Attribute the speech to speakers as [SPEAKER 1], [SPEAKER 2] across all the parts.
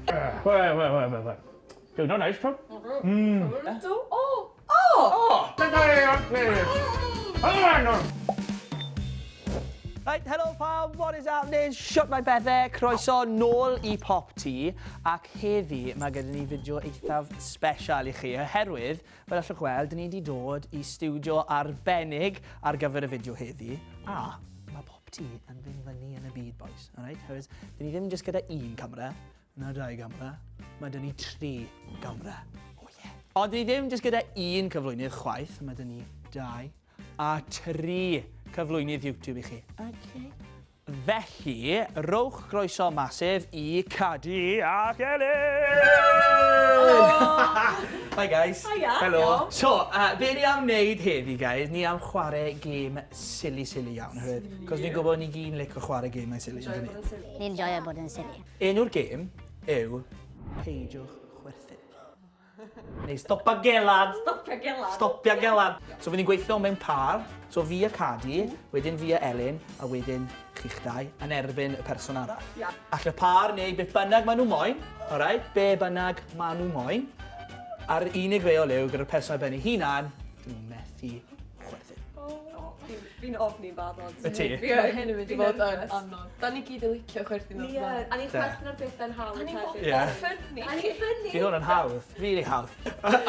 [SPEAKER 1] Wel, wel, wel, wel, wel. Diwrnod neis, twp.
[SPEAKER 2] Do, o! O!
[SPEAKER 1] O!
[SPEAKER 3] Right, helo pawb, what is happening? Shwt mae bethau, croeso nôl i Pop Tea ac heddi mae gyda ni fideo eithaf special i chi oherwydd, fel allwch weld, dyn ni wedi dod i stiwdio arbennig ar gyfer y fideo heddi a mae Pop Tea yn fynd fyny yn y byd, boys. Alright? Oherwydd, dyn ni ddim jyst gyda un camera, na dau gamera, mae dyn ni tri gamera. Oh yeah. Ond dyn ni ddim jyst gyda un cyflwynydd chwaith, mae dyn ni dau a tri cyflwynydd YouTube i chi. Okay. Felly, rowch groeso masif i Cadi ac Elin! Hi guys.
[SPEAKER 2] Hiya.
[SPEAKER 3] Helo. So, be ni am wneud heddi guys, ni am chwarae gêm silly silly iawn, oherwydd, cos fi'n gwybod ni gyd yn licio chwarae gemau silly, yndyn ni?
[SPEAKER 4] Ni'n joio bod yn silly.
[SPEAKER 3] Enw'r gêm yw Peidiwch Chwerthin. Neu Stopa Gelan.
[SPEAKER 2] Stopia gelan.
[SPEAKER 3] Stopia Gelan. So fydd ni'n gweithio mewn par. So fi a Cadi, wedyn fi a Elin, a wedyn chi'ch dau, yn erbyn y person arall.
[SPEAKER 2] Ia.
[SPEAKER 3] All y par neu beth bynnag maen nhw moyn, alright, be bynnag maen nhw moyn. A'r unig reol yw, gyda'r person ar ben ei hunan, dyn nhw'n methu chwerthin.
[SPEAKER 2] Fi'n ofni'n barod.
[SPEAKER 3] Y ti?
[SPEAKER 2] Fi
[SPEAKER 5] Mae hyn yn mynd i fod yn
[SPEAKER 2] nervous.
[SPEAKER 5] anodd. Da ni gyd yn licio chwerthin
[SPEAKER 2] Ni yn. A ni'n chwerthin ar bethau'n hawdd
[SPEAKER 5] Da ni'n
[SPEAKER 2] hefyd.
[SPEAKER 3] Ie.
[SPEAKER 5] Ffynnu.
[SPEAKER 2] A ni'n ffynnu.
[SPEAKER 3] Bydd hwn yn hawdd, really hawdd.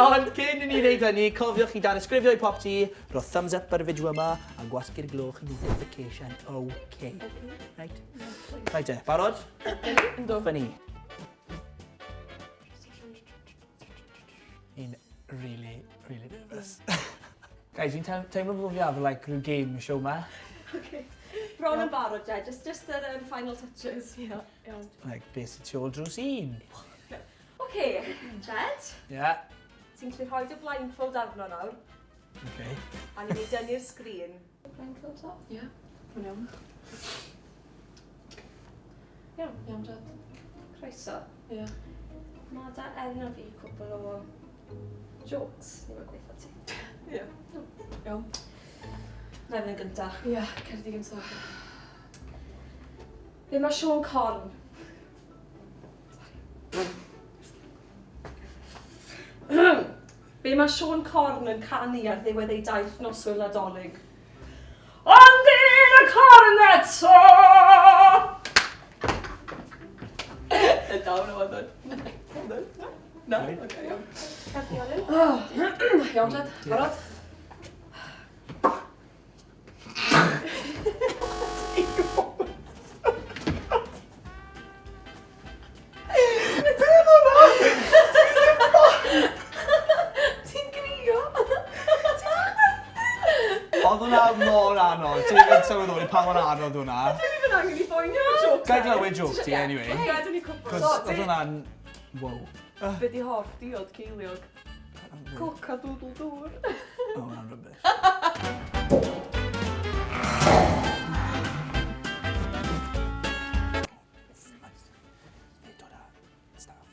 [SPEAKER 3] Ond cyn i ni wneud hynny, cofiwch chi danysgrifio i Pop Tea, rho thumbs up ar y fideo yma, a gwasgu'r gloch notification. OK. Right. Right te, barod?
[SPEAKER 5] Yndw.
[SPEAKER 3] Fyny. Fi'n really, really nervous. Guys, fi'n teimlo bod fi ar like, rhyw game show ma.
[SPEAKER 2] Okay. Bron yn barod, Jed. Just yr final touches.
[SPEAKER 5] Ia, iawn.
[SPEAKER 3] Like, beth sy'n tu ôl drws un?
[SPEAKER 2] Okay, Jed.
[SPEAKER 3] Yeah.
[SPEAKER 2] Ti'n gallu rhoi dy blindfold arno nawr.
[SPEAKER 3] Okay.
[SPEAKER 2] A ni'n mynd i dynnu'r sgrin.
[SPEAKER 5] Blindfold off? Ie. Mae'n iawn.
[SPEAKER 2] Iawn.
[SPEAKER 5] Iawn, Jed.
[SPEAKER 2] Croeso.
[SPEAKER 5] Ie.
[SPEAKER 2] Mae da Elin a fi cwpl o jokes ni'n mynd gweithio ti.
[SPEAKER 5] Ie. Iawn.
[SPEAKER 2] Na i fynd yn gynta.
[SPEAKER 5] Ie, cer di gynta.
[SPEAKER 2] Be mae Siôn Corn? Be mae Siôn Corn yn canu ar ddiwedd ei daith noswyl Nadolig? Ond un y corn eto!
[SPEAKER 5] Y dawn o ddod. Na? Oce, iawn. Iawn, Jed. Barod?
[SPEAKER 3] Be oedd hwnna?
[SPEAKER 5] Ti'n grio?
[SPEAKER 3] Oedd hwnna mor anodd. Ti'n yn sylweddoli pa mor anodd hwnna.
[SPEAKER 2] Dwi'n ddim yn angen i boeni am y jokes.
[SPEAKER 3] Ga i glywed joke ti anyway.
[SPEAKER 2] Gadw ni cwpl.
[SPEAKER 3] Cos oedd hwnna'n... Wow.
[SPEAKER 5] Be di hoff diod ceiliog? Coca doodle dŵr.
[SPEAKER 3] O, hwnna'n rubbish. Nid o'na staff.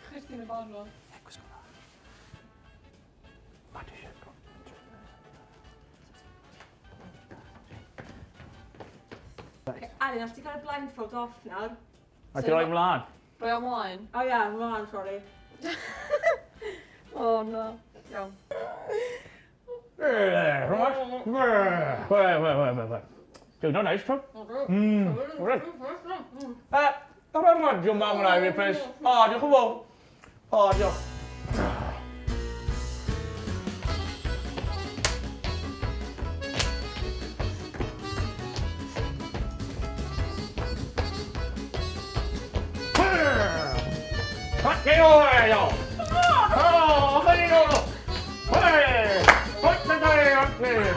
[SPEAKER 5] Chwerthin y barod.
[SPEAKER 3] E, gwisgo hwnna.
[SPEAKER 2] Alun, all ti cael y blindfold off nawr?
[SPEAKER 1] A ti roi mlaen?
[SPEAKER 5] Roi o mlaen?
[SPEAKER 2] O ia, mlaen, sori.
[SPEAKER 5] O na. Iawn.
[SPEAKER 1] Wel, wel, wel, wel, wel. Diwrnod neis, twp. Reit. Ar y radio ma hwnna i fi, please.
[SPEAKER 3] O, diolch yn fawr. O, diolch.
[SPEAKER 1] Fucking oil! Oh, fucking oil! Hey! Put the day up there!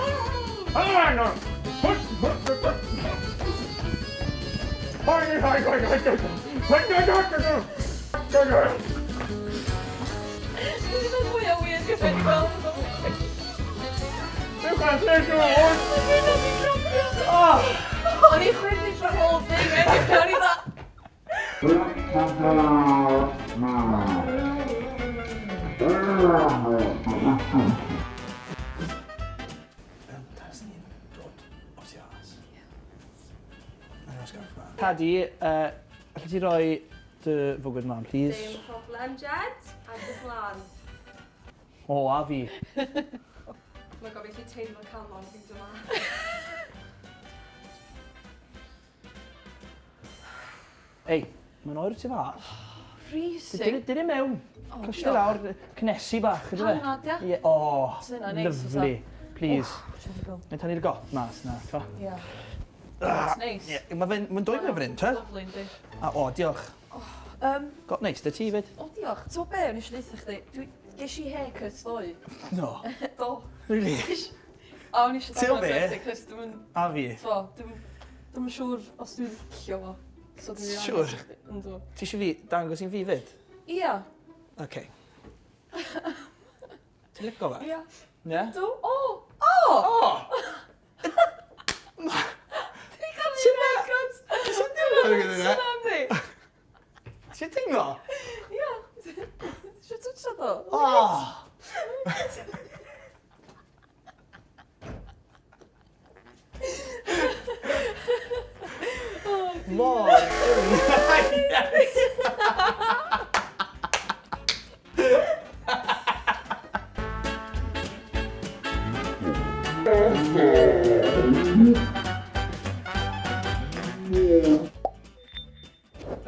[SPEAKER 5] Mae'n fwy o weird gyda ni gweld. O'n i'n chwerthin trwy'r whole thing. O'n i dda...
[SPEAKER 3] Tas ni'n dod o tu fas. Licio'r sgarff 'ma. Cadi, allet ti roi dy fwgwd mlaen, plîs?
[SPEAKER 2] Dim problem, Jed. Agos mlaen.
[SPEAKER 3] O, a fi.
[SPEAKER 2] Mae gofyn chi teimlo calon fi'n dod mas.
[SPEAKER 3] Ei, mae'n oer tu fas.
[SPEAKER 5] Freezing.
[SPEAKER 3] Dyn ni mewn. Oh, Cysio lawr, cnesu bach, ydw e?
[SPEAKER 5] Panad, ia?
[SPEAKER 3] Ie, oh, lovely. Please. Neu tynnu'r goth mas na, t'o?
[SPEAKER 5] Ie. That's nice.
[SPEAKER 3] Ie, mae fe'n, mae'n dwy mewn fan hyn, te?
[SPEAKER 5] Lovely, yndi.
[SPEAKER 3] A, o, diolch.
[SPEAKER 5] Oh, um,
[SPEAKER 3] Got neis, dy ti fyd?
[SPEAKER 5] O, diolch. Ti'n be, o'n eisiau deutha chdi, dwi, ges i haircut ddoe.
[SPEAKER 3] No.
[SPEAKER 5] Do.
[SPEAKER 3] Really?
[SPEAKER 5] A o'n eisiau
[SPEAKER 3] dangos i
[SPEAKER 5] chdi, cos dwi'n...
[SPEAKER 3] A fi?
[SPEAKER 5] T'o, dwi'n... Dwi'm yn siŵr os dwi'n licio fo. So dwi'n
[SPEAKER 3] Siŵr?
[SPEAKER 5] Yndw.
[SPEAKER 3] Ti eisiau fi dangos i'n fi fyd?
[SPEAKER 5] Ia.
[SPEAKER 3] Oce. Ti'n licio fe?
[SPEAKER 5] Ia.
[SPEAKER 3] Ie?
[SPEAKER 5] Dw. O! O!
[SPEAKER 3] O!
[SPEAKER 5] Ti'n cael ei haircut!
[SPEAKER 3] Sut teimlo gyda fe?
[SPEAKER 5] Sut
[SPEAKER 3] Sut teimlo?
[SPEAKER 5] Ia. Sut twtsio do?
[SPEAKER 3] O! Mor! Yes!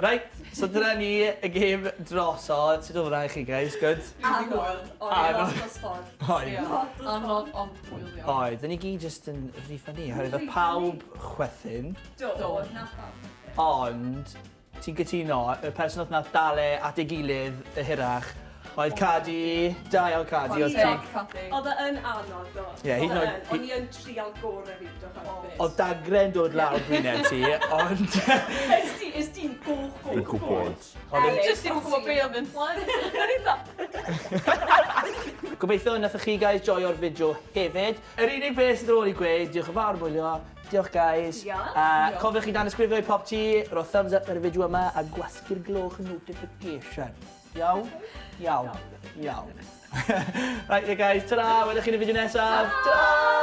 [SPEAKER 3] Reit, so dyna ni y gêm drosodd. Sut oedd hwnna i chi guys? Good?
[SPEAKER 2] Anodd. Oedd lot o sbort.
[SPEAKER 3] Oedd.
[SPEAKER 5] Anodd ond hwyl iawn.
[SPEAKER 3] Oedd, dyn ni gyd jyst yn rhy ffynnu. Oherwydd oedd pawb chwerthin.
[SPEAKER 2] Do, nath pawb chwerthin.
[SPEAKER 3] Ond, ti'n cytuno, y person oedd nath dal e at ei gilydd y hirach oedd Cadi. Da iawn Cadi. Oedd
[SPEAKER 5] Diolch Cadi.
[SPEAKER 2] Oedd e yn anodd ddo.
[SPEAKER 3] Ie, hyd yn oed...
[SPEAKER 2] O'n i yn trial gorau fi gyda chwerthin.
[SPEAKER 3] Oedd dagre'n dod lawr gwyneb ti, ond...
[SPEAKER 2] Is ti'n goch, goch,
[SPEAKER 1] Fi'n gwybod.
[SPEAKER 5] O'n i jyst ddim yn gwybod be oedd mynd mlaen. O'n i fatha...
[SPEAKER 3] Gobeithio nathoch chi guys joio'r fideo hefyd. Yr unig peth sydd ar ôl i gweud, diolch yn fawr am wylio. Diolch guys.
[SPEAKER 2] Diolch.
[SPEAKER 3] Cofiwch chi danysgrifio i Popty, rho thumbs up ar y fideo yma a gwasgu'r gloch notification. Iawn? Iawn. Iawn. Right, you guys, ta-ra, welwch chi yn y fideo nesaf. Ta-ra!